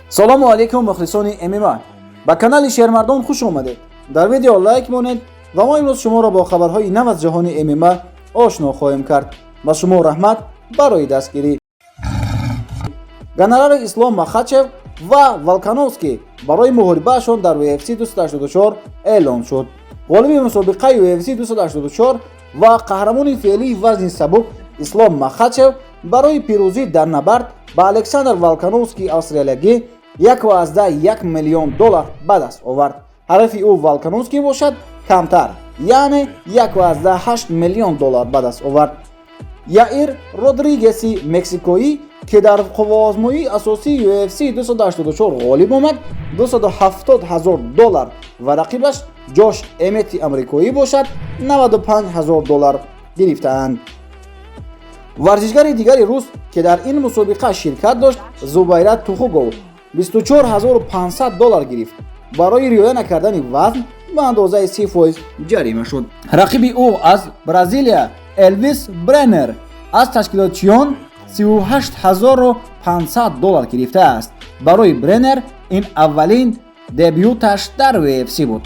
Салому алейкум, мухлисони ММА! Ба канали Шермардон хуш омадед. Дар видео лайк монед ва мо имрӯз шуморо бо хабарҳои нав аз ҷаҳони ММА ошно хоҳем кард. Ба шумо раҳмат барои дастгирӣ. Гонорари Ислом Махачев ва Волкановский барои муҳорибаашон дар UFC 284 эълон шуд. Ғолиби мусобиқаи UFC 284 ва қаҳрамони феълии вазни сабук Ислом Махачев барои пирӯзӣ дар набард ба Александр Волкановский австралиягӣ 1,1 миллион доллар ба даст овард. Ҳарифи ӯ Волкановский бошад, камтар, яъне 1,8 миллион доллар ба даст овард. Яир Родригеси мексикоӣ, ки дар қувваозмоии асосии UFC 284 ғолиб омад, 270 ҳазор доллар ва рақибаш Ҷош Эмети амрикоӣ бошад, 95 ҳазор доллар гирифтаанд. Варзишгари дигари рус, ки дар ин мусобиқа ширкат дошт, Зубайра Тухугов 24 500 доллар гирифт. Барои риоя накардани вазн ба андозаи 30% ҷарима шуд. Рақиби ӯ аз Бразилия Элвис Бренер аз ташкилотчиён 38 500 доллар гирифтааст. Барои Бренер ин аввалин дебюташ дар UFC буд.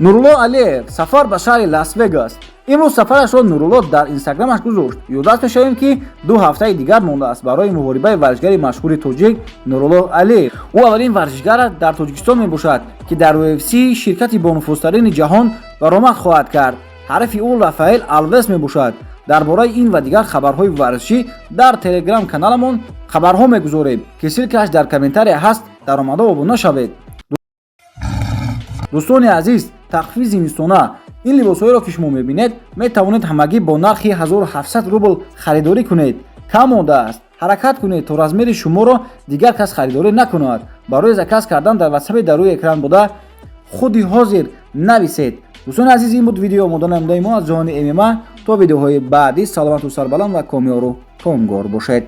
Нурулло Алиев сафар ба шаҳри Лас-Вегас. Имрӯз сафарашро Нурулло дар Инстаграмаш гузошт. Ёддаст мешавем, ки 2 ҳафтаи дигар мондааст барои муҳорибаи варзишгари машҳури тоҷик Нурулло Алиев. Ӯ аввалин варзишгар дар Тоҷикистон мебошад, ки дар UFC, ширкати бонуфузтарини ҷаҳон, баромад хоҳад кард. Ҳарифи ӯ Рафаэл Алвес мебошад. Дар бораи ин ва дигар хабарҳои варзишӣ дар Телеграм каналамон хабарҳо мегузорем, ки ссылка ш дар комментария ҳаст. Даромада обуна шавед. Дӯстони азиз, тахфифи зимистона! Ин либосҳоеро, ки шумо мебинед, метавонед ҳамагӣ бо нархи 1700 рубл харидорӣ кунед. Кам мондааст. Ҳаракат кунед, то размери шуморо дигар кас харидорӣ накунад. Барои заказ кардан дар Ватсапи дар рӯи экран буда худи ҳозир нависед. Дӯстони азиз, ин буд видео омода намудаи мо аз ҷаҳони ММА. То видеоҳои баъдӣ саломату сарбаланд ва комёру комгор бошед.